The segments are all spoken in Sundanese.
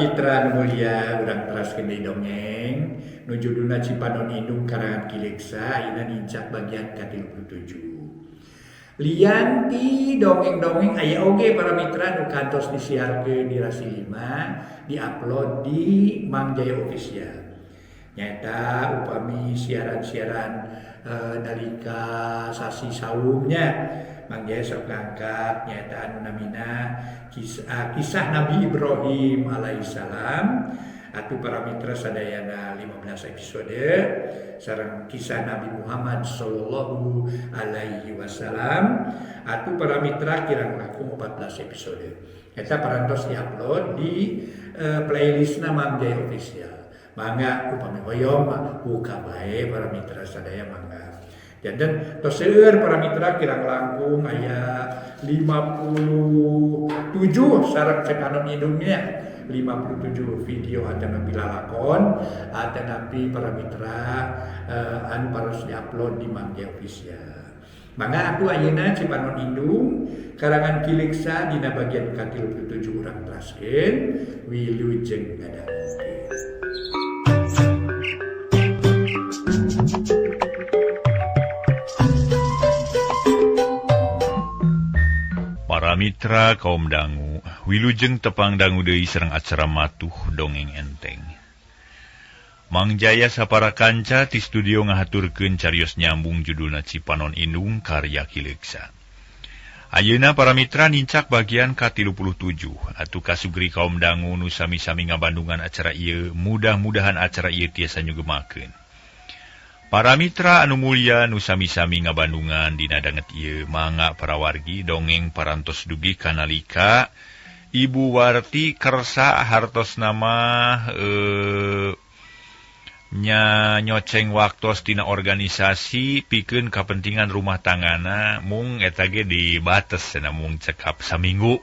mitra nu mulia, urang teraskeun deui dongeng nu judulna Cipanon Indung karangan Ki Leuksa, ayeuna nincak bagian ka-37. Lian ti dongeng-dongeng aya oge para mitra nu kantos disiarkeun di Rasi 5, diupload di Mang Jaya Official. Nyaeta upami siaran-siaran nalika sasi saumnya Mang Jaya sok ngangkat nyaeta anu namina kisah Nabi Ibrahim alaihissalam atuh para mitra sadayana 15 episode sareng kisah Nabi Muhammad sallallahu alaihi wasallam atuh para mitra kirang langkung 14 episode. Eta parantos diupload di playlistna Mang Jaya Official. Mangga upami hoyong mah buka bae para mitra sadaya mangga. Janten tos seueur para mitra kirang langkung aya 57 sareng Cipanon Indungnya 57 video atanapi lalakon atanapi para mitra anu parantos diupload di Mang Jaya Official. Mangga atuh ayeuna Cipanon Indung karangan Ki Leuksa dina bagian ka-37 urang teraskeun wilujeng ngadangukeun. Para mitra kaum dangu, wilujeng tepang dangu deui sareng acara matuh dongeng enteng. Mang Jaya sapara kanca ti studio ngahaturkeun carios nyambung judulna Cipanon Indung karya Ki Leuksa. Ayeuna para mitra nincak bagian ka-37 atuh kasugri kaum dangu nu sami-sami ngabandungan acara ieu, mudah-mudahan acara ieu tiasa nyugemakeun. Para mitra anu mulia nu sami-sami ngabandungan dina danget ieu mangga para wargi dongeng parantos dugi kanalika Ibu Warti kersa hartos nama nya nyoceng waktos tina organisasi pikeun kapentingan rumah tanggana mung eta ge dibates cenah mung cekap saminggu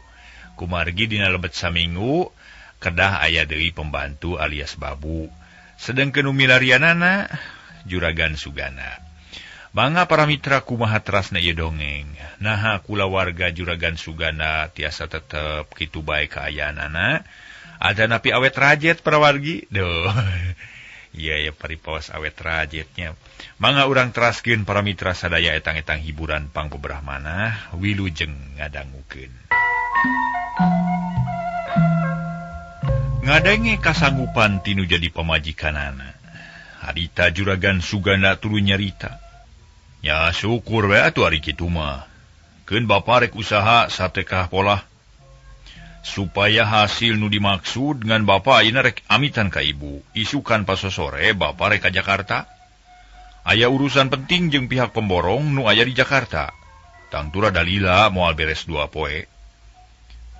kumargi dina lebet saminggu kedah aya deui pembantu alias babu sedengkeun nu milarianana Juragan Sugana. Mangga para mitra kumaha terasna ieu dongeng. Naha kulawarga Juragan Sugana tiasa tetep kitu bae kaayaanana. Ada napi awet rajet para wargi. Duh. Iya ya paripaos awet rajetnya. Mangga urang teraskeun para mitra sadaya etang-etang hiburan pangbeberah manah wilujeng ngadangukeun. Ngadenge kasanggupan tinu jadi pamajikanana. Harita Juragan Sugana tuluy nyarita. Nya syukur we atuh ari kitu mah. Keun bapa rek usaha satekah polah supaya hasil nu dimaksud ngan bapa ayeuna rek amitan ka ibu. Isukan pasosore bapa rek ka Jakarta. Aya urusan penting jeung pihak pemborong nu aya di Jakarta. Tangtura dalila moal beres 2 poe.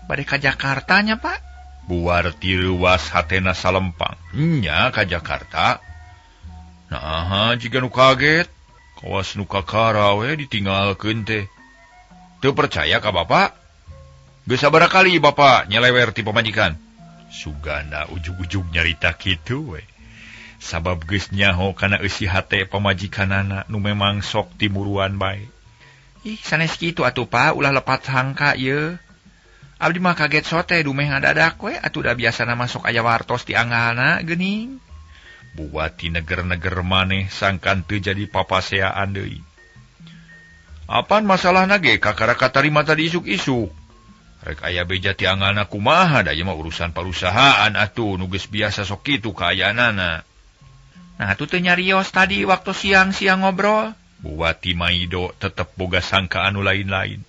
Bade ka Jakarta nya, Pak? Buwarti reuwas hatena salempang. Nya ka Jakarta. Nah, jika nu kaget, kawas nu kakara we ditinggalkeun teh. Teu percaya ka bapa? Geus sabaraha kali bapa nyelewer ti pamajikan. Sugana ujug-ujug nyarita kitu we. Sabab geus nyaho kana eusi hate pamajikanana nu memang sok timuruan bae. Ih, sanes kitu atuh Pak, ulah lepat sangka ieu. Abdi mah kaget sote dumeh ngadadak we atuh da biasana masuk aya wartos di anggalna geuning. Buwati neger-neger maneh sangkan teu jadi papaseaan deui. Apan masalahna ge kakara katarima tadi isuk-isuk. Rek aya beja ti anggalna kumaha da ieu mah urusan parusahaan atuh nu geus biasa sok kitu kaayaanana. Nah atuh teu nyarios tadi waktu siang-siang ngobrol. Buwati Maido tetep boga sangkaan nu lain-lain.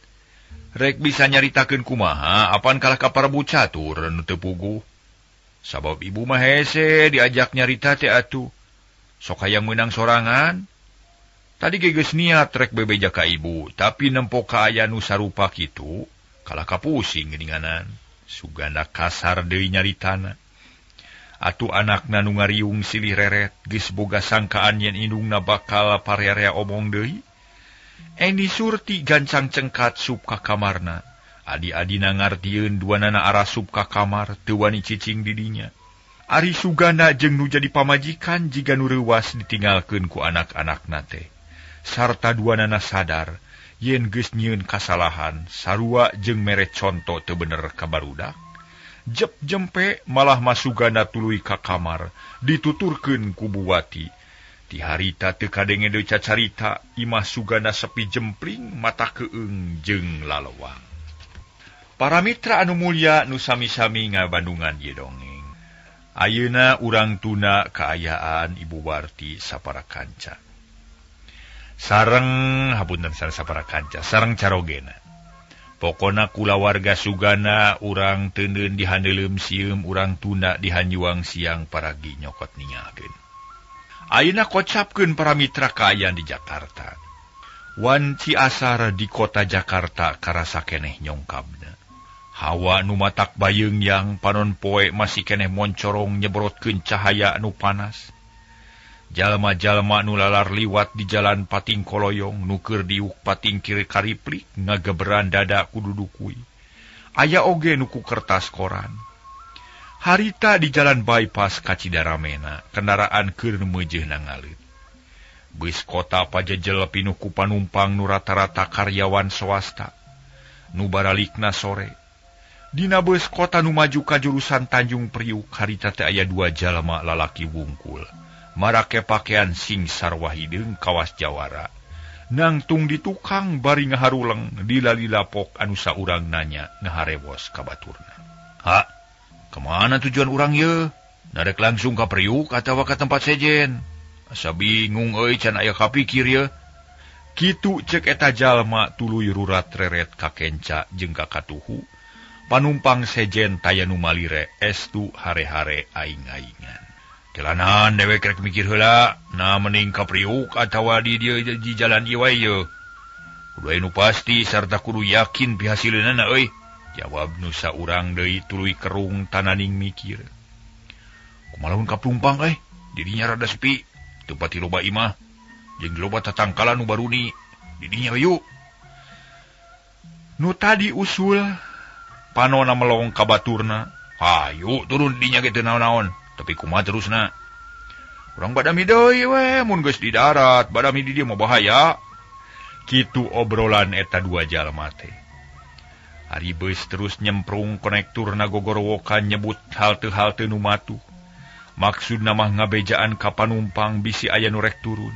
Rek bisa nyaritakeun kumaha apan kalah ka Prabu Catur nu teu puguh. Sabab ibu mah hese diajak nyarita teh atuh. Sok hayang meunang sorangan. Tadi ge geus niat rek bebeja ka ibu, tapi nempo ka aya nu sarupa kitu, kalah ka pusing geuninganan. Sugana kasar deui nyaritana. Atuh anakna nu ngariung silih reret geus boga sangkaan yen indungna bakal parerea omong deui. Eni Surti gancang cengkat sup ka kamarna. Adi-adina ngartieun duanana arasup ka kamar teu wani cicing di dinya. Ari Sugana jeung nu jadi pamajikan jiga nu reuwas ditinggalkeun ku anak-anakna teh. Sarta duanana sadar yen geus nyieun kasalahan sarua jeung mere conto teu bener ka barudak. Jep jempe malah Masugana tuluy ka kamar dituturkeun ku Buwati. Ti harita teu kadenge deui cacarita, imah Sugana sepi jempling mata keung jeung lalewang. Para mitra anu mulya nu sami-sami ngabandungan ieu dongeng. Ayeuna urang tuna kaayaan Ibu Warti sapara kanca. Sareng hapunten sapara kanca, sareng carogena. Pokona kulawarga Sugana urang teuneun di handeuleum sieum, urang tuna di hanjuang siang paragi nyokot ningalkeun. Ayeuna kocapkeun para mitra kaayaan di Jakarta. Wanci asar di kota Jakarta karasa keneh nyongkabna. Hawa nu matak bayeung yang panon poe masih keneh moncorong nyebrotkeun cahaya nu panas. Jalma-jalma nu lalar liwat di jalan pating koloyong nu keur diuk pating kiri kariplik ngageberan dada ku dudukui. Aya oge nu ku kertas koran. Harita di jalan bypass ka Cidaramena, kendaraan keur meujeuhna ngaleut. Bus kota pajejel pinuh ku panumpang nu rata-rata karyawan swasta. Nu baralikna sore. Dina bus kota nu maju ka jurusan Tanjung Priuk harita teh aya dua jalma lalaki wungkul. Marake pakaian sing sarwa hideung kawas jawara. Nangtung di tukang bari ngaharuleng dilalilapok anu saurang nanya ngaharewos ka baturna. Ha, kemana tujuan urang ye? Narek langsung ka Priuk atawa ka tempat sejen? Asa bingung euy can aya kapikir ye. Kitu cek eta jalma tuluy rurat reret ka kenca jeung ka katuhu. Panumpang sejen taya nu malire estu hare-hare aing-aingan. Jalanan dewek rek mikir heula, nah mending ka Priuk atawa di dieu di jalan ieu wae ye. Kudu aya nu pasti sarta kudu yakin pihasileunana euy. Jawab nu saurang deui tuluy kerung tananing mikir. Kumaha lamun ka Plumpang euy, didinya rada sepi, teu pati loba imah, jeung loba tatangkalan nu baruni. Didinya yuk. Nu tadi usul panona melong ka baturna. Hayu turun dinya ge teu naon-naon. Tapi kumaha terusna? Urang badami deui we mun geus di darat, badami di dieu mah bahaya. Kitu obrolan eta dua jalma teh. Ari beus terus nyemprung konektur na gogorowokan nyebut halte-halte nu matuh. Maksudna mah ngabejaan ka panumpang bisi aya nu rek turun.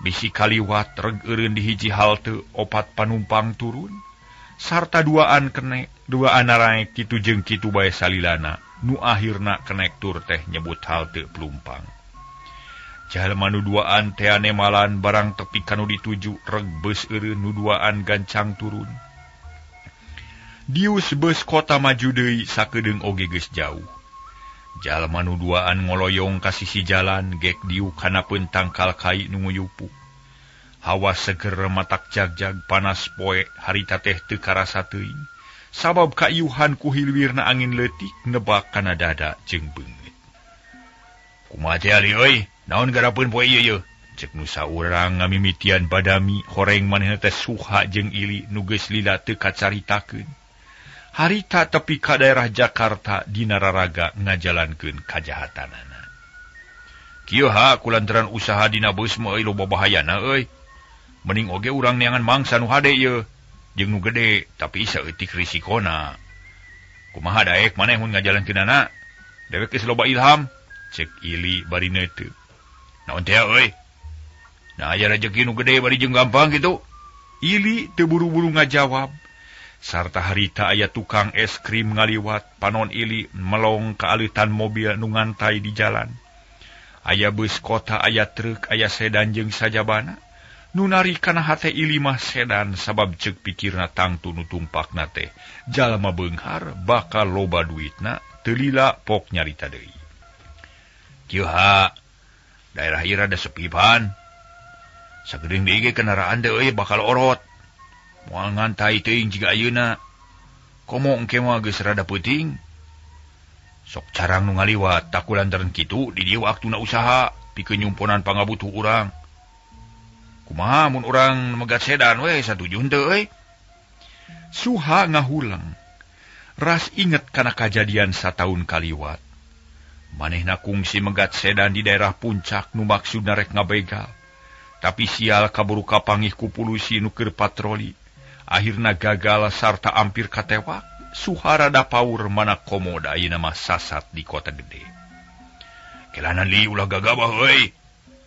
Bisi kaliwat reg eureun di hiji halte opat panumpang turun. Sarta duaan kenek, duaan naraek kitu jeung kitu bae salilana. Nu akhirna konektur teh nyebut halte Plumpang. Jalma nu duaan teh anemalan barang tepi kanu dituju reg beus eureun nu duaan gancang turun. Dius beus kota maju deui sakedeung oge geus jauh. Jalma nu duaan ngoloyong ka sisi jalan gek diuk kanapeun tangkal kai nu nguyupu. Hawa seger matak jagjag panas poe harita teh teu karasa teuing. Sabab kaiuhan ku hilwirna angin leutik nebak kana dada jeung beungeut. Kumaha teh ali euy, naon garapeun poe ieu yeuh? Cek nu saurang ngamimitian badami horeng manehna teh suha jeung ili nu geus lila teu kacaritakeun. Harita tepi ka daerah Jakarta dina raraga ngajalankeun kajahatanana. Kieu ha kulantaran usaha dina beus mah euy loba bahayana euy. Mending oge urang neangan mangsa nu hade ieu jeung nu gede tapi saeutik risikona. Kumaha daek maneh mun ngajalankeunana? Dewek geus loba ilham, cek ili bari neuteup. Naon teh euy? Nah aya rejeki nu gede bari jeung gampang kitu. Ili teu buru-buru ngajawab. Sarta harita aya tukang es krim ngaliwat, panon ili melong ka aleutan mobil nu ngantai di jalan. Aya bus kota, aya truk, aya sedan jeung sajabana. Nu narik kana hate ili mah sedan sabab ceuk pikirna tangtu nu tumpakna teh jalma beunghar bakal loba duitna teu lila pok nyarita deui. Kieu ha, daerah ieu rada sepi pan. Sagedeung deui ge kendaraan teh euy bakal orot. Moal ngantai teuing jiga ayeuna. Komo engke mah geus rada peuting. Sok carang nu ngaliwat takulantaran kitu di dieu waktuna usaha pikeun nyumponan pangabutuh urang. Kumaha mun urang megat sedan we satuju henteu euy. Suha ngahuleng. Ras inget kana kajadian sataun kaliwat. Manehna kungsi megat sedan di daerah puncak nu maksudna rek ngabegal. Tapi sial kaburu kapangih ku pulusi nu keur patroli. Akhirna gagal sarta ampir katewak Suha rada paur mana komoda ayeuna mah sasat di kota gede. Kelanan li ulah gagabah euy.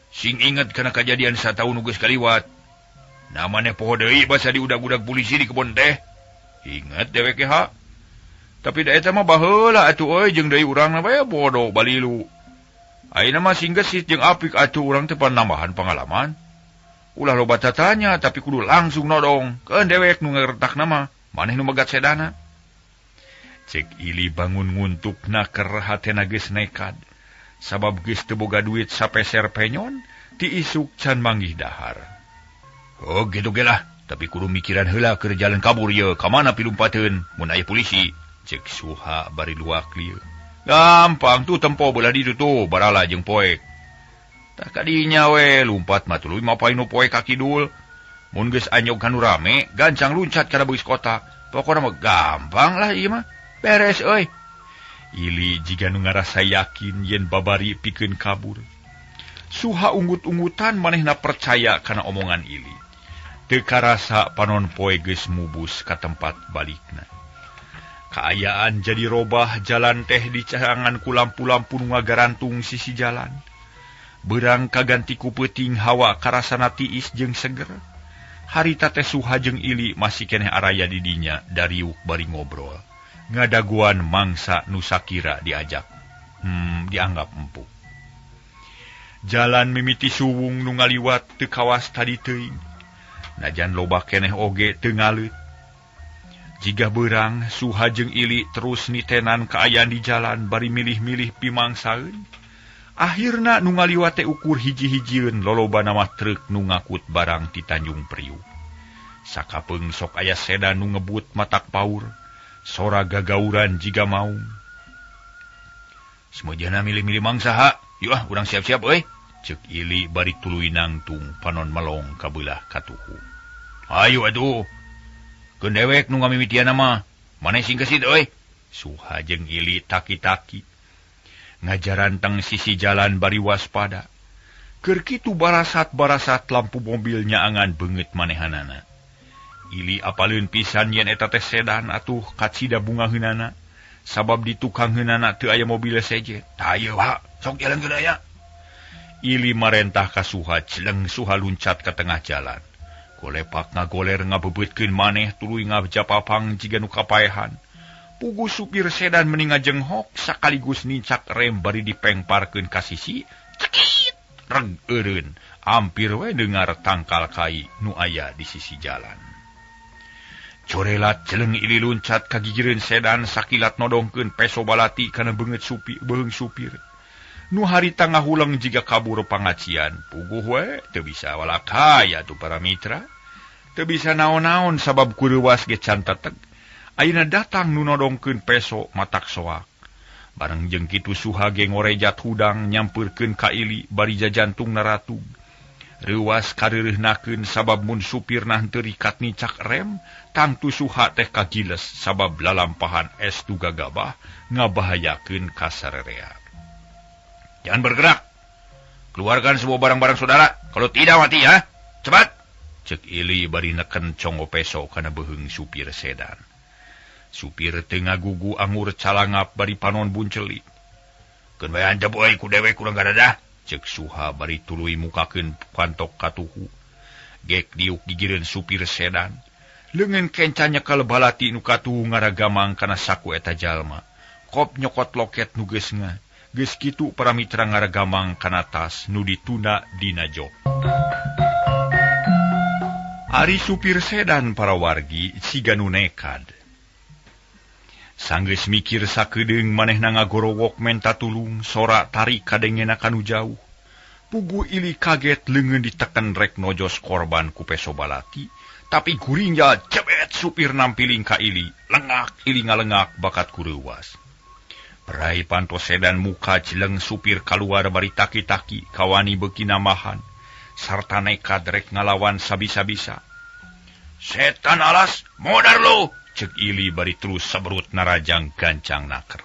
Sing inget kana kajadian sataun nu geus kaliwat. Namanya poho deui basa diudag-udag polisi di kebon teh. Inget dewek ha. Tapi da eta mah baheula atuh euy jeung deui urangna bae bodoh balilu. Ayeuna mah sing gesit jeung apik atuh urang teh panambahan pangalaman. Ulah loba tatanya tapi kudu langsung nodong. Keun dewek nu ngeretakna mah maneh nu megat sedana. Cek Ili bangun nguntuk naker hatena geus nekad. Sabab geus teu boga duit sapeser penyon ti isuk can manggih dahar. Oh gitu ge lah, tapi kudu mikiran heula keur jalan kabur ye, ka mana pilumpateun mun aya polisi. Cek Suha bari luak lieu. Gampang tuh tempo belah ditu tuh barala jeung poek. Tah kadinya we lumpat mah tuluy mapay nu poek ka kidul. Mun geus anyog kanu rame, gancang luncat kana beus kota. Pokona mah gampang lah ieu mah. Beres euy. Ili jiga nu ngarasa yakin yen babari pikeun kabur. Suha unggut-unggutan manehna percaya kana omongan Ili. Teu karasa panon poe geus mubus ka tempat balikna. Kaayaan jadi robah jalan teh dicahangan ku lampu-lampu nu ngagarantung sisi jalan. Beurang kaganti ku peuting hawa karasana tiis jeung seger. Harita teh Suha jeung Ili masih keneh araya di dinya dariuk bari ngobrol. Ngadaguan mangsa nu sakira diajak. Dianggap empuk. Jalan mimiti suwung nu ngaliwat teu kawas tadi teuing. Najan loba keneh oge teu ngaleut. Jiga beurang Suha jeung Ili terus nitenan kaayaan di jalan bari milih-milih pimangsaeun. Akhirna nu ngaliwat teh ukur hiji-hijieun lolobana mah truk nu ngakut barang ti Tanjung Priuk. Sakapeung sok aya sedan nu ngebut matak paur. Sora gagauran jiga maung. Semujana milih-milih mangsa ha. Yuk ah, urang siap-siap euy. Ceuk Ili bari tuluy nangtung panon melong ka beulah katuhu. Ayo atuh. Keun dewek nu ngamimitianna mah. Maneh sing gesit euy. Suha jeung Ili taki-taki. Ngajaranteng sisi jalan bari waspada. Keur kitu barasat-barasat lampu mobil nyaangan beungeut manehanana. Ili apaleun pisan yen eta teh sedan atuh kacida bungaheunana. Sabab di tukang heunana teu aya mobil sejen. Tah ieu ha, sok jalankeun aya. Ili marentah ka Suha, celeng Suha luncat ka tengah jalan. Golepak ngagoler ngabebeutkeun maneh tuluy ngajapapang jiga nu kapaehan. Pugu supir sedan meni ngajenghok sakaligus nincak rem bari dipengparkeun ka sisi. Cekit reg eureun, ampir we dengar tangkal kai nu aya di sisi jalan. Corelat celeng Ili luncat ka gigireun sedan sakilat nodongkeun peso balati kana beungeut supir beung supir. Nu harita ngahuleng jiga kabur pangacian. Puguh we teu bisa walakaya tuh para mitra. Teu bisa naon-naon sabab kureuwas ge can teteg. Ayeuna datang nu nodongkeun peso matak soak. Bareng jeung kitu Suha ge ngorejat hudang nyampeurkeun ka Ili bari jajantung naratug. Reuwas kareureuhnakeun sabab mun supirna henteu rikat nicak rem, tangtu Suha teh kagiles sabab lalampahan es tu gagabah ngabahayakeun ka sarerea. Jangan bergerak. Keluarkan semua barang-barang saudara, kalau tidak mati ya. Cepat. Cek Ili bari neken congo peso kana beuheung supir sedan. Supir teu ngagugu angur calangap bari panon buncelik. Keun bae antep euy ku dewek urang garadah. Cek Suha bari tuluy mukakeun kantok katuhu. Gek diuk gigireun supir sedan. Leungeun kenca nyekel balati nu katuhu ngaragamang kana saku eta jalma. Kop nyokot loket nu geus ngah. Geus kitu para mitra ngaragamang kana tas nu ditunda dina jok. Ari supir sedan para wargi siga nu nekad. Sanggeus mikir sakedeung manehna ngagorowok menta tulung, sora tarik kadengena kanu jauh. Pugu Ili kaget leungeun diteken rek nojos korban ku peso balati, tapi guringja jebet supir nampiling ka Ili, lengak Ili ngalengak bakat kureuwas. Perai panto sedan muka jeleng supir kaluar bari taki-taki kawani beuki nambahan, sarta nekad rek ngalawan sabisa-bisa. Setan alas, modar lu! Cek Ili bari terus seberut narajang gancang naker.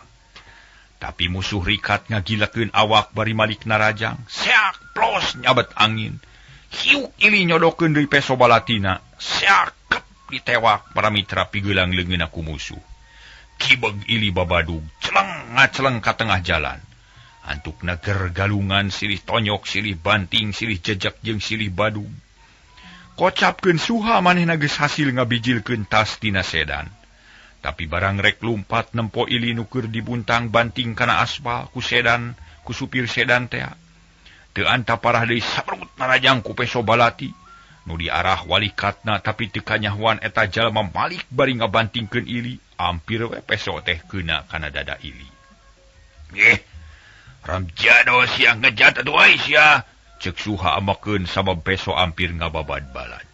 Tapi musuh rikat ngagilekeun awak bari malik narajang. Seak plos nyabet angin. Hiuk Ili nyodokeun deui peso balatina. Seak kep ditewak para mitra pigelang leungeunna ku musuh. Kibeg ili babadug celeng ngaceleng ka tengah jalan. Antukna ger galungan silih tonyok silih banting silih jejak jeung silih badug. Kocapkeun Suha manehna geus hasil ngabijilkeun tas tina sedan. Tapi barang rek lumpat nempo ili nu keur dibuntang banting kana aspal ku sedan ku supir sedan tea. Teu anta parah deui sabrut narajang ku peso balati. Nu diarah walikatna tapi teu kanyahoan eta jalma malik bari ngabantingkeun ili, ampir we peso teh keuna kana dada ili. Ramjado sia ngejat atuh ai sia, ceuk Suha amakeun sabab peso ampir ngababad balad.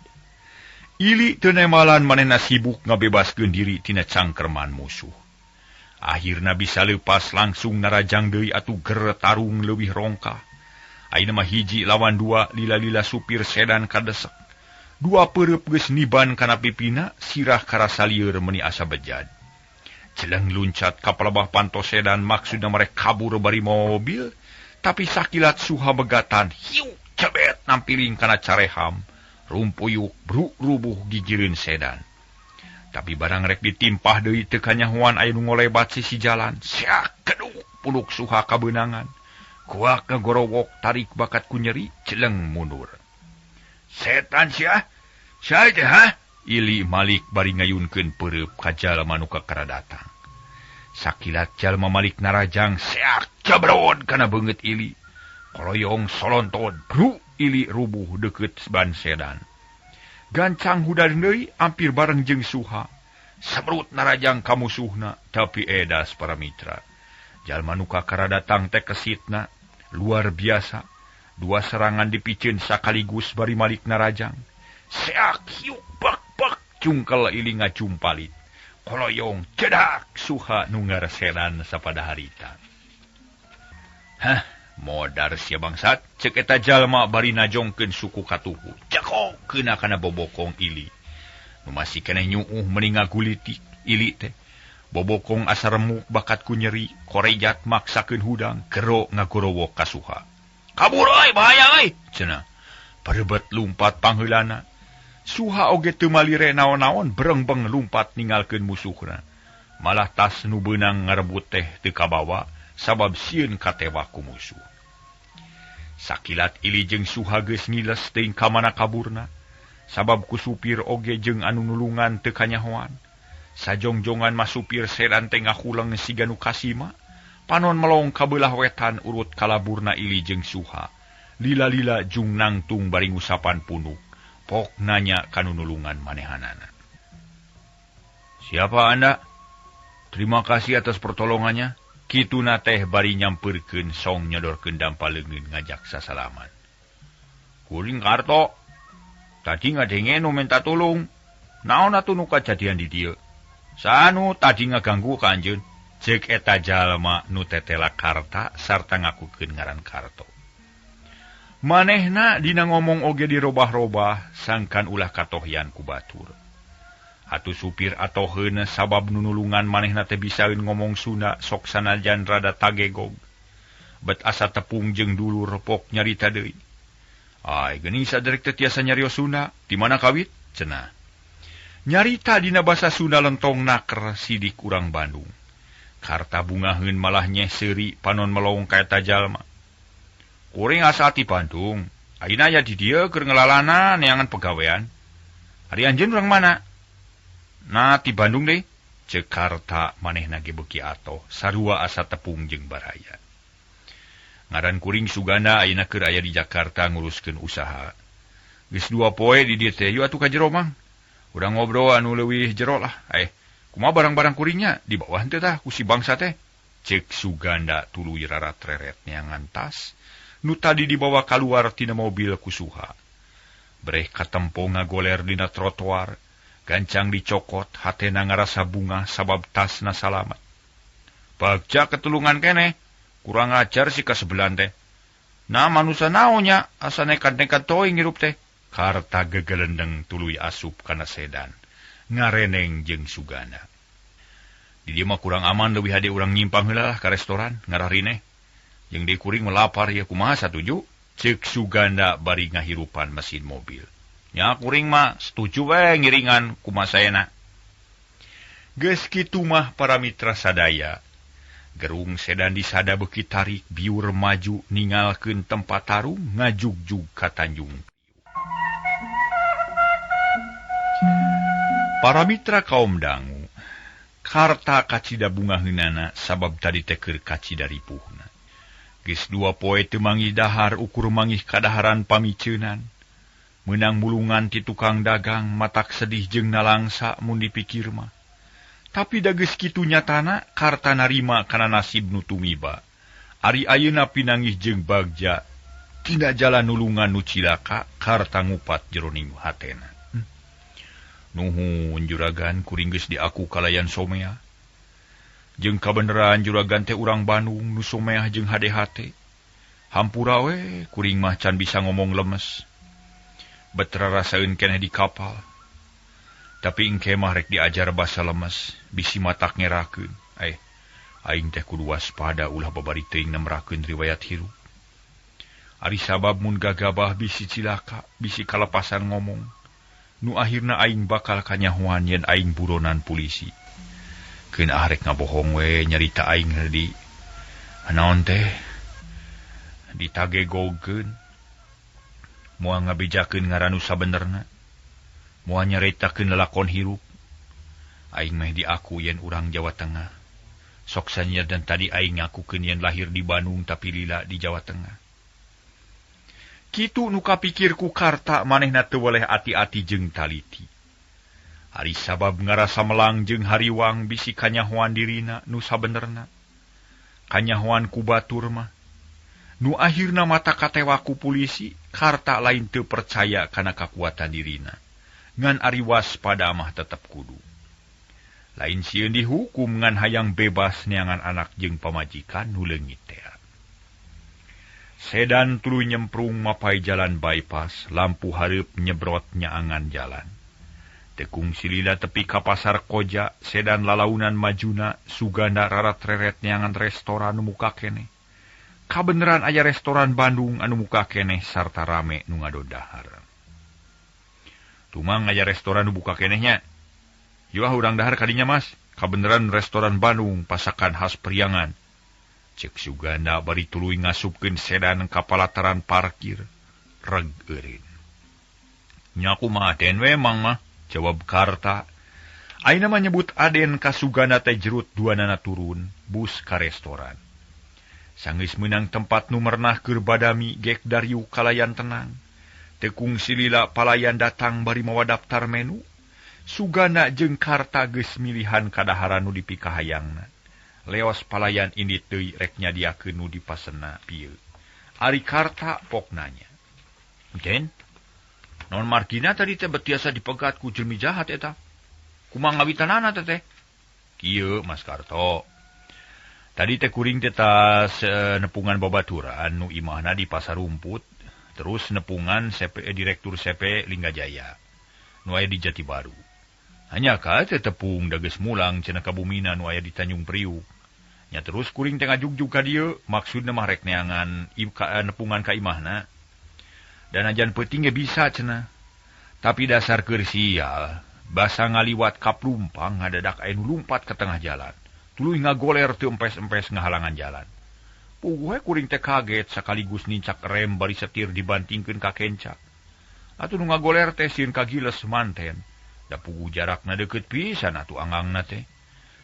Ili teu nemalan manehna sibuk ngabebaskeun diri tina cangkerman musuh. Akhirna bisa leupas langsung narajang deui atuh ger tarung leuwih rongkah. Ayeuna mah hiji lawan dua lila-lila supir sedan kadesek. Dua peureub geus niban kana pipina, sirah karasa lieur meuni asa bejad. Celeng luncat ka palebah panto sedan maksudna merek kabur bari mobil, tapi sakilat Suha begatan hiu cebet nampiling kana careham, rumpuyuk bruk rubuh gigireun sedan. Tapi barang rek ditimpah deui teu kanyahoan aya nu ngolebat sisi jalan, siak keduk puluk Suha kabeunangan. Kuak ngagorowok tarik bakat ku nyeri, celeng mundur. Setan sia, sia teh ha? Ili malik bari ngayunkeun peureub ka jalma nu kakara datang. Sakilat jalma malik narajang seak cabrod kana beungeut ili. Koloyong solonton bru ili rubuh deukeut ban sedan. Gancang hudang deui ampir bareng jeung Suha. Sabrut narajang ka musuhna tapi edas para mitra. Jalma nu kakara datang teh kesitna luar biasa. Dua serangan dipiceun sakaligus bari malik narajang. Seak hiuk bak bak cungkel ili ngajumpalit. Koloyong cedak Suha nu ngaresenan sapada harita. Hah, modar sia bangsat, ceuk eta jalma bari najongkeun suku katuhu. Cakok keuna kana bobokong ili. Nu masih keneh nyuuh meuni ngagulitik ili teh. Bobokong asa remuk bakat ku nyeri, korejat maksakeun hudang, gero ngagorowok ka Suha. Kabur euy, bahaya euy, cenah. Parebet lumpat pangheulana. Suha oge teu malire naon-naon berengbeng lumpat ninggalkeun musuhna. Malah tas nu beunang ngarebut teh teu kabawa sabab sieun katewak ku musuh. Sakilat ili jeung Suha geus ngiles teuing ka mana kaburna. Sabab ku supir oge jeung anu nulungan teu kanyahoan. Sajongjongan mah supir sedan teh ngahuleng siga nu kasima. Panon melong ka beulah wetan urut kalaburna ili jeung Suha. Lila-lila jung nangtung bari ngusapan punuk. Pok nanya kanu nulungan manehanana. Siapa Anda? Terima kasih atas pertolongannya. Kituna teh bari nyampeurkeun song nyodorkeun dampa leungeun ngajak sasalaman. Kuring Karto. Tadi ngadenge nu minta tulung. Naon atuh nu kajadian di dieu? Sanu tadi ngaganggu ka anjeun. Ceuk eta jalma nu tetela karta sarta ngakukeun ngaran Karto. Manehna dina ngomong oge dirobah-robah sangkan ulah katohyan ku batur. Atuh supir atoheun sabab nunulungan manehna teh bisaeun ngomong Sunda sok sanajan rada tagegog. Bet asa tepung jeung dulur pok nyarita deui. Ai geuning saderek teh tiasa nyarios Sunda, di mana kawit? Cenah. Nyarita dina basa Sunda lentong naker sidik urang Bandung. Karta bungaheun malah nyeh seuri panon melong ka eta jalma. Kuring asal ti Bandung. Ayeuna aya di dieu keur ngelalana neangan pegawean. Ari anjeun urang mana? Nah ti Bandung deui. Ceuk Karta manehna ge beuki atoh sarua asa tepung jeung baraya. Ngaran kuring Suganda ayeuna keur aya di Jakarta nguruskeun usaha. Geus dua poe di dieu teh, yuk atuh ka jero mang. Urang ngobrol anu leuwih jero lah. Kumaha barang-barang kuringnya di bawah henteu tah ku si bangsa teh. Ceuk Suganda tuluy rarat-reret neangan tas nu tadi dibawa kaluar tina mobil ku Suha. Breh katempo ngagoler dina trotoar, gancang dicokot, hatena ngarasa bunga sabab tasna salamat. Bagja ketulungan keneh, kurang ajar si kasebelan teh. Nah manusa naonnya, asa nekat-nekat toing ngirup teh. Karta gegelendeng tuluy asup kana sedan, ngareneng jeung Suganda. Di dieu mah kurang aman leuwih hade urang nyimpang heula lah ka restoran ngararineh. Jeung deui kuring melapar ya kumaha satuju? Ceuk Suganda bari ngahirupan mesin mobil. Nya kuring mah setuju we ngiringan kumaha saena. Geus kitu mah para mitra sadaya. Gerung sedan disada beuki tarik biur maju ningalkeun tempat tarung ngajugjug ka Tanjung Priuk. Para mitra kaum dangu, Karta kacida bungaheunana sabab tadi teh keur kacida ripuhna. Geus dua poe teu manggih dahar ukur manggih kadaharan pamiceunan. Meunang mulungan ti tukang dagang matak sedih jeung nalangsa mun dipikir mah. Tapi da geus kitu nyatana Karta narima kana nasib nu tumiba. Ari ayeuna pinanggih jeung Bagja tina jalan nulungan nu cilaka Karta ngupat jeroning hatena. Nuhun juragan kuring geus diaku kalayan somea. Jeung kabeneran juragan teh urang Bandung nu someah jeung hade-hate. Hampura we kuring mah can bisa ngomong lemes. Betra rasaeun keneh di kapal. Tapi engke mah rek diajar basa lemes, bisi matak ngerakeun. Aing teh kudu waspada ulah babari teuing nemrakeun riwayat hirup. Ari sabab mun gagabah bisi cilaka, bisi kalepasan ngomong. Nu akhirna aing bakal kanyahoan yen aing buronan polisi. Keun ah rek ngabohong we nyarita aing di naon teh ditagegogeun. Moal ngabejakeun ngaran nu sabenerna. Moal nyaritakeun lalakon hirup. Aing meh diaku yen urang Jawa Tengah. Sok sanyar dan tadi aing ngakukeun yen lahir di Bandung tapi lila di Jawa Tengah. Kitu nu kapikir ku Karta manehna teu weleh ati-ati jeung taliti. Ari sabab ngarasa melang jeung hariwang bisi kanyahoan dirina nu sabenerna. Kanyahoan ku batur mah. Nu akhirna mata katewa ku polisi, Karta lain teu percaya kana kakuatan dirina. Ngan ari waspada mah tetep kudu. Lain sieun dihukum ngan hayang bebas neangan anak jeung pamajikan nu leungit teh. Sedan tuluy nyemprung mapai jalan bypass, lampu hareup nyebrot nyaangan jalan. Tekung silila tepi ka pasar Koja, sedan lalaunan majuna, Suganda rarat-reret neangan restoran nu muka keneh. Kabeneran aya restoran Bandung anu muka keneh sarta rame nu ngadodahar. Tumang aya restoran nu buka kenehnya. Yuah urang dahar kadinya Mas, kabeneran restoran Bandung pasakan khas Priangan. Cek Suganda bari tuluy ngasupkeun sedan ka palataran parkir. Reg eureun. Nya kumaha Aden we mang mah, jawab Karta. Ayeuna mah nyebut Aden ka Suganda teh jerut duanana turun bus ka restoran. Sanggeus meunang tempat nu mernah keur badami gek dariuk kalayan tenang. Tekung silila palayan datang bari mawa daftar menu. Suganda jeung Karta geus milihan kadaharan nu dipikahayangna. Leos palayan indit deui rek nyadiakeun nu dipasena pieu. Ari Karta pok nanya. Den, non margina tadi teh betiasa dipegat ku jelmi jahat eta. Kumaha ngawitanana teh teh? Kieu Mas Karto. Tadi teh kuring teh tas nepungan babaturan nu imahna di Pasar Rumput, terus nepungan CP direktur CP Linggajaya nu aya di Jati Baru. Hanya ka teh tepung da geus mulang cenah ka bumina nu aya di Tanjung Priuk. Nya terus kuring teh ngajugjug ka dieu, maksudna mah rek neangan nepungan ka imahna. Dan ajan peuting ge bisa cenah. Tapi dasar keur sial, basa ngaliwat ka Plumpang ngadadak aya nu lumpat ka tengah jalan. Tuluy ngagoler teu empes-empes ngahalangan jalan. Puguh we kuring teh kaget sakaligus nincak rem bari setir dibantingkeun ka kenca. Atuh nu ngagoler teh sieun kagiles manten. Da puguh jarakna deukeut pisan atuh angangna teh.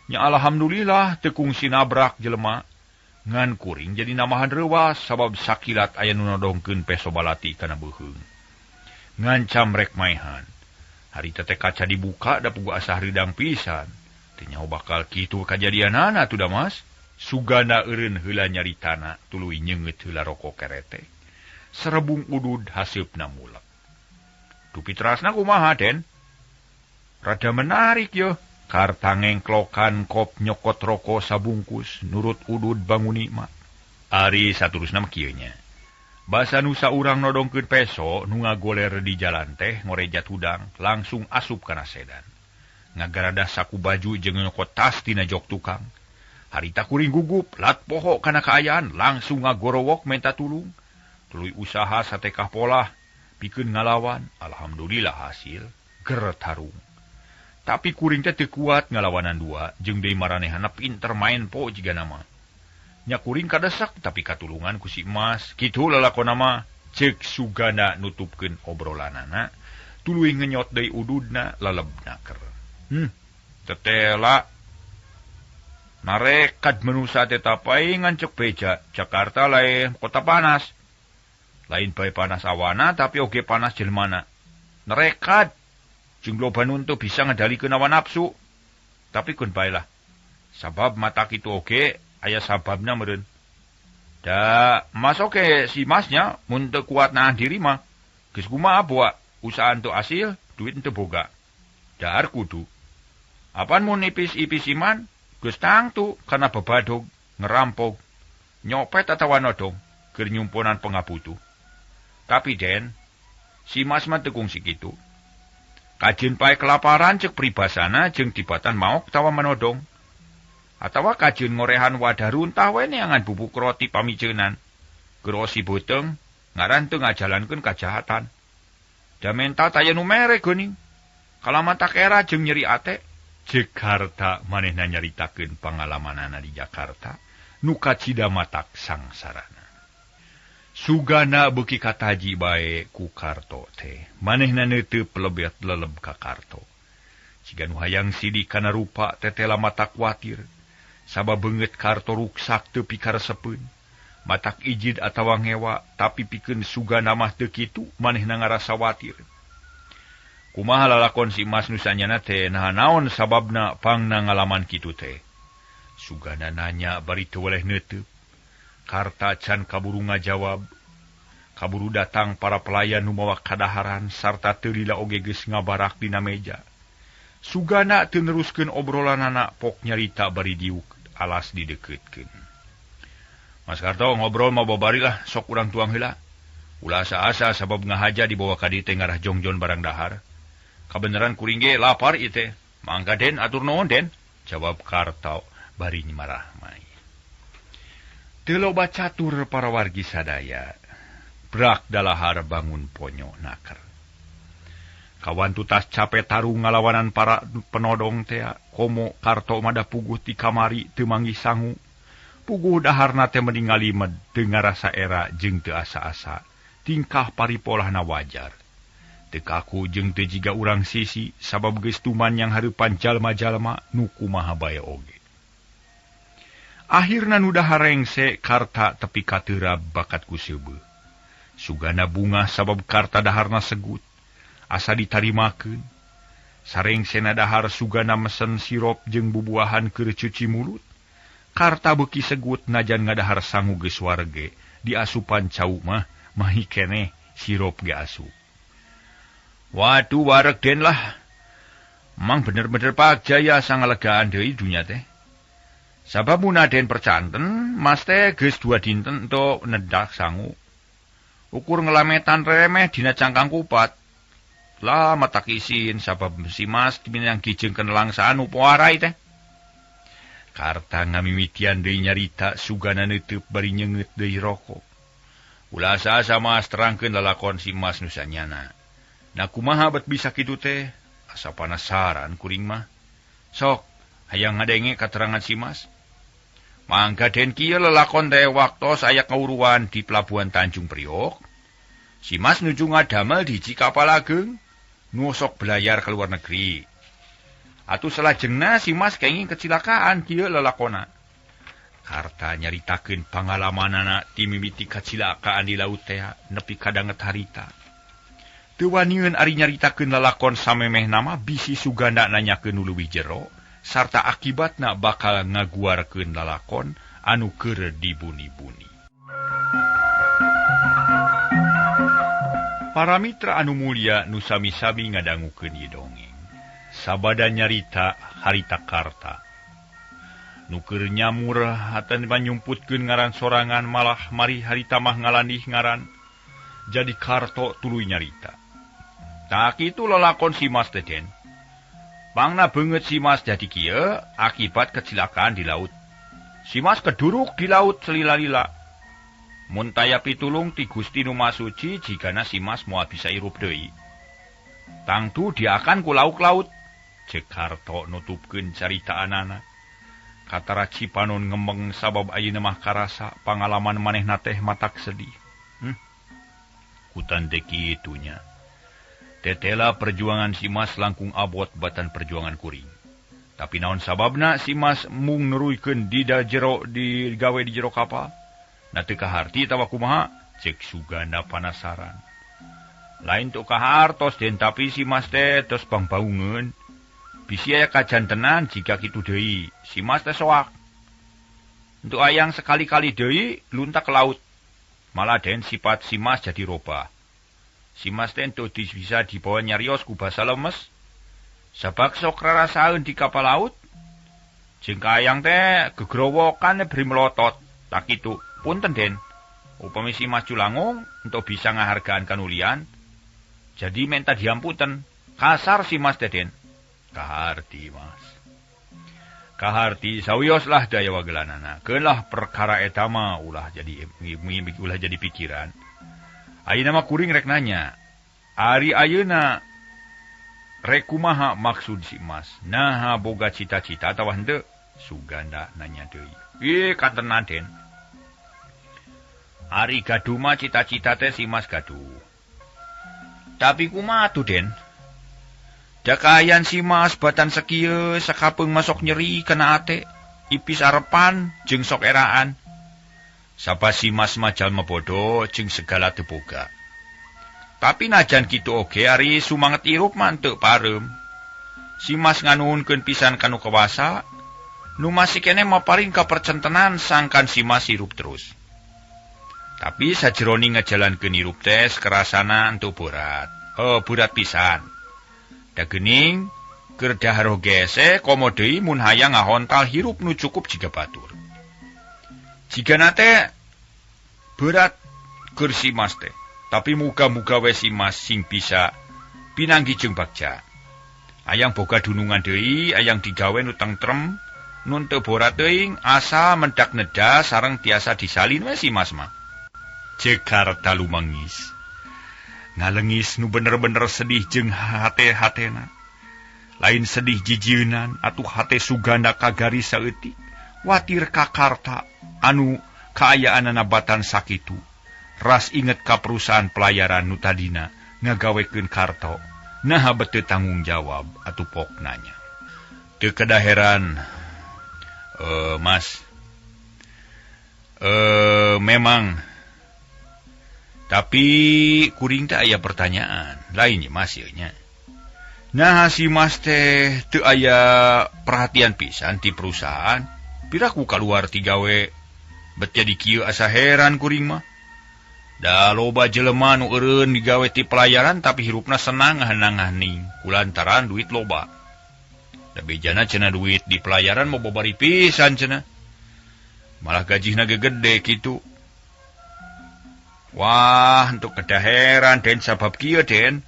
Nya alhamdulillah teu kungsi nabrak jelema. Ngan kuring jadi namahan reuwas sabab sakilat aya nu nodongkeun peso balati kana beuheung. Ngancam rek maehan. Harita teh kaca dibuka da puguh asa hareudang pisan. Teu nyaho bakal kitu kajadianana atuh da Mas. Suganda eureun heula nyaritana tuluy nyeungeut heula rokok kerete. Serebung udud haseupna mulek. Dupi terasna kumaha Den? Rada menarik yo. Karta ngengklokan kop nyokot rokok sabungkus nurut udud bangun nikmat. Ari saturusna mah kieu nya. Basa nusa urang nodongkeun peso nu ngagoler di jalan teh ngorejat hudang langsung asup kana sedan. Ngagaradah saku baju jeung nyokot tas tina jok tukang. Harita kuring gugup lat poho kana kaayaan langsung ngagorowok menta tulung. Tuluy usaha satekah polah pikeun ngalawan, alhamdulillah hasil ger tarung. Tapi kuring teh teu kuat ngalawanan dua jeung deui maranehana pinter main po jigana mah. Nya kuring kadesak tapi katulungan ku si Mas. Kitu lalakonna mah ceuk Suganda nutupkeun obrolanana tuluy ngenyot deui ududna lalebna ker. Tetela narekat manusa teh tapai ngancek beja Jakarta lain kota panas. Lain bae panas awana tapi oge panas jelmana. Nerekat jeung loba nu teu bisa ngendalikeun hawa nafsu. Tapi keun bae lah. Sabab mata kitu oge aya sababna meureun. Da mas oge si masnya mun teu kuat nahan diri mah geus kumaha boa usaha teu asil duit teu boga. Dahar kudu. Apan mun ipis-ipis iman geus tangtu kana bebadog, ngerampok, nyopet atawa nodong keur nyumponan pangabutuh. Tapi Den, si Mas mah teu kungsi kitu. Kajeun pae kelaparan ceuk pribasana jeung dibatan maok tawa menodong. Atawa kajeun ngorehan wadah runtah we neangan bubuk roti pamiceunan. Gerosi beuteung ngaran teu ngajalankeun kajahatan. Da menta taya nu mere geuning. Kalamata era jeung nyeri ate. Jakarta manehna nyaritakeun pangalamanana di Jakarta nu kacida matak sangsarana. Sugana beuki kataji bae ku Karto teh. Manehna neuteup lebet leleb ka Karto. Siga nu hayang sidik kana rupa tetela mata kuatir. Sabab beungeut Karto ruksak teu pikaresepeun. Matak ijid atawa ngewa tapi pikeun Sugana mah teu kitu manehna ngarasa watir. Kumaha lalakon si Mas nu sanyana teh naha naon sababna pangna ngalaman kitu teh. Sugana nanya bari teu weleh neuteup. Karta can kaburu ngajawab. Kaburu datang para pelayan nu mawa kadaharan sarta teu lila oge geus ngabarak dina meja. Sugana teu neruskeun obrolanana pok nyarita bari diuk alas dideukeutkeun. Mas Karto ngobrol mah babari lah sok urang tuang heula. Ulah asa-asa sabab ngahaja dibawa ka dieu teh ngarah jongjon barang dahar. Kabeneran kuring ge lapar ieu teh. Mangga Den atur nuhun Den, jawab Karto bari marah mai. Teu loba catur para wargi sadaya. Brak dalahar bangun ponyo naker. Kawan tutas capek tarung ngalawanan para penodong tea. Komo Karto mada puguh ti kamari teu manggih sangu. Puguh daharna teh mending ngalimed teu ngarasa era jeung teu asa-asa. Tingkah paripolahna wajar. Teu kaku jeung teu jiga urang sisi sabab geus tuman yang hareupan jalma-jalma nu kumaha bae oge. Akhirna nu dahar rengse Karta tepi kateurab bakat ku seubeuh. Sugana bungah sabab Karta daharna segut. Asa ditarimakeun. Sarengsena dahar Sugana mesen sirop jeung bubuahan keur cuci mulut. Karta beuki segut najan ngadahar sangu geus warege. Diasupan cau mah mahi keneh sirop ge asup. Waduh wareg Den lah. Mang bener-bener Pak Jaya sangalegaan deui dunya teh. Sabab mun Den percanten, Mas teh geus 2 dinten entuk nedak sangu. Ukur ngelametan remeh dina cangkang kupat. Lah matak isin sabab si Mas minang gijengkeun langsaan nu poarai teh. Karta ngamimitian deui nyarita Sugana neuteub bari nyeungeut deui rokok. Ulah asa-asa Mas terangkeun lalakon si Mas nu sanyana. Nah kumaha bet bisa kitu teh? Asa panasaran kuring mah. Sok hayang ngadenge katerangan si Mas. Mangga Den kieu lelakon teh waktos aya kauruan di pelabuhan Tanjung Priok. Si Mas nuju ngadamel di hiji kapal ageng nu sok belayar ke luar negeri. Atuh salajengna si Mas kenging kecilakaan kieu lelakona. Karta nyaritakeun pangalamanana ti mimiti kacilakaan di laut teh nepi ka danget harita. Teu waniun ari nyaritakeun lalakon samemeh nama bisi Suganda nanyakeun nu leuwih jero sarta akibatna bakal ngaguarkeun lalakon anu keur dibuni-buni. Para mitra anu mulia nu sami-sami ngadangukeun ieu dongeng. Sabada nyarita harita Karta. Nu keur nyamur hatan panyumputkeun ngaran sorangan malah mari harita mah ngalandih ngaran. Jadi Karto tuluy nyarita. Tak kitu lelakon si Mas teh Den. Pangna beungeut si Mas jadi kieu akibat kecelakaan di laut. Si Mas keduruk di laut selila-lila. Mun taya pitulung ti Gusti nu Maha Suci jigana si Mas moal bisa irup deui. Tangtu diakan ku lauk laut. Cek Karto nutupkeun caritaanana. Katara Cipanon ngembeng sabab ayeuna mah karasa pangalaman manehna teh matak sedih. Hutan teh kitu nya. Tetela perjuangan si Mas langkung abot batan perjuangan kuring. Tapi naon sababna si Mas mung nuruykeun di jero digawe di jero kapal? Na teu kaharti tawa kumaha? Cek Suganda panasaran. Lain teu kahartos den tapi si Mas teh tos pangbaungeun. Bisi aya kajantenan jika kitu deui, si Mas teh soak. Untuk ayang sekali-kali deui luntak ke laut. Malah den sifat si Mas jadi robah. Si Mas teh teu bisa dibawa nyarios ku basa lemes. Sabab sok rarasaeun di kapal laut. Jeung kaayang teh gegrowokan beri melotot. Tak kitu, punten den. Upami si Mas culangung untuk bisa ngahargaan kanulian. Jadi menta diampunten. Kasar si Mas teh den. Kaharti Mas. Kaharti sawios lah daya wagelanana. Keunlah perkara eta mah ulah jadi ulah jadi pikiran. Ayeuna mah kuring rek nanya. Ari ayeuna rek kumaha maksud si Mas? Naha boga cita-cita atawa henteu? Suganda nanya deui. Ih katenan den. Ari gaduh mah cita-cita teh si Mas gaduh. Tapi kumaha tuh den? Dakayan si Mas batan sakieu sakapeung masok nyeri kana ate, ipis arepan jeung sok eraan. Sapa si Mas mah jalma bodoh jeung segala teu boga. Tapi najan kitu oge ari sumanget irup mah teu pareum. Si Mas nganuhunkeun pisan kanu kawasa, nu masih keneh maparing kapercentenan sangkan si Mas hirup terus. Tapi sajeroning ngajalankeun hirup teh kerasana henteu berat. Oh, berat pisan. Da geuning keur dahar gese komo deui mun hayang ngahontal hirup nu cukup jiga batur. Jigana teh berat keur si Mas teh, tapi muga-muga we si Mas sing bisa pinanggi jeung bagja. Ayang boga dunungan deui, ayang digawe nu tentrem, nu teu borat teuing, asa mendak neda sareng tiasa disalin we si Mas mah. Cekarta lumangis. Ngalengis nu bener-bener sedih jeung hate-hatena. Lain sedih jijienan atuh hate Suganda kagaris saeutik. Watir ka Karta anu kaayaanana batan sakitu. Ras inget ka perusahaan pelayaran nu tadina ngagawekeun Karto. Naha beteu tanggung jawab atuh pok nanya. Teu kedah heran. Mas. Memang tapi kuring teh aya pertanyaan lain Mas ieu nya. Nah si Mas teh teu aya perhatian pisan ti perusahaan. Piraku kaluar ti gawe bet jadi kieu asa heran kuring mah. Da loba jelema nu eureun digawe ti pelayaran tapi hirupna senang ngahanang-haning kulantaran duit loba. Da bejana cenah duit di pelayaran mau babari pisan cenah. Malah gajihna ge gede kitu. Wah, untuk kedaheran den sabab kieu den.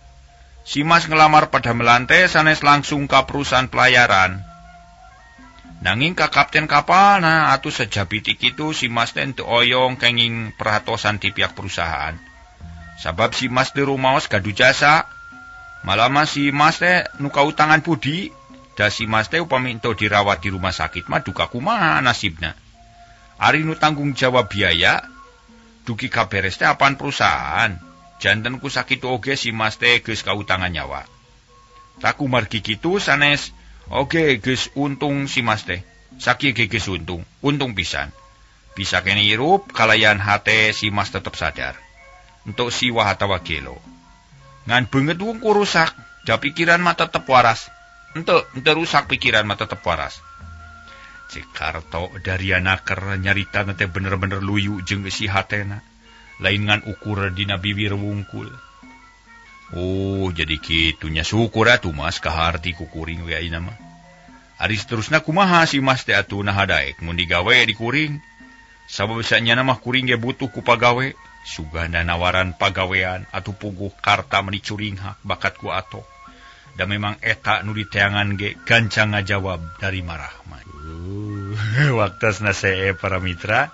Si Mas ngelamar pada melantai sanes langsung ka perusahaan pelayaran. Nanging ka kapten kapal nah atuh sejabiti kitu si Mas teh teu oyong kenging perhatosan ti pihak perusahaan. Sabab si Mas teu rumaos gaduh jasa. Malah mah si Mas teh nu kautangan budi. Da si Mas teh upami henteu dirawat di rumah sakit mah duka kumaha nasibna. Ari nu tanggung jawab biaya dugi kaberes teh apaan perusahaan. Janten ku sakitu oge si Mas teh geus kautangan nyawa. Taku margi kitu sanes oge geus untung si Mas teh. Sakieu ge geus untung, untung pisan. Bisa kene hirup kalayan hate si Mas tetep sadar. Entuk siwah atawa gelo. Ngan beungeut wungku rusak, da pikiran mah tetep waras. Henteu, henteu rusak pikiran mah tetep waras. Cek Karto dariana keur nyarita teh bener-bener luyu jeung eusi hatena. Lain ngan ukur dina bibir wungkul. Oh, jadi kitunya syukur atuh Mas kaharti ku kuring we ayeuna mah. Ari saterusna kumaha si Mas teh atuh naha daek mun digawe di kuring. Sabab sanyana mah kuring ge butuh ku pagawe. Suganda nawaran pagawean atuh puguh Karta meni curinghak bakat ku atok. Da memang eta nu diteangan ge gancang ngajawab dari marah mah. Waktasna see para mitra.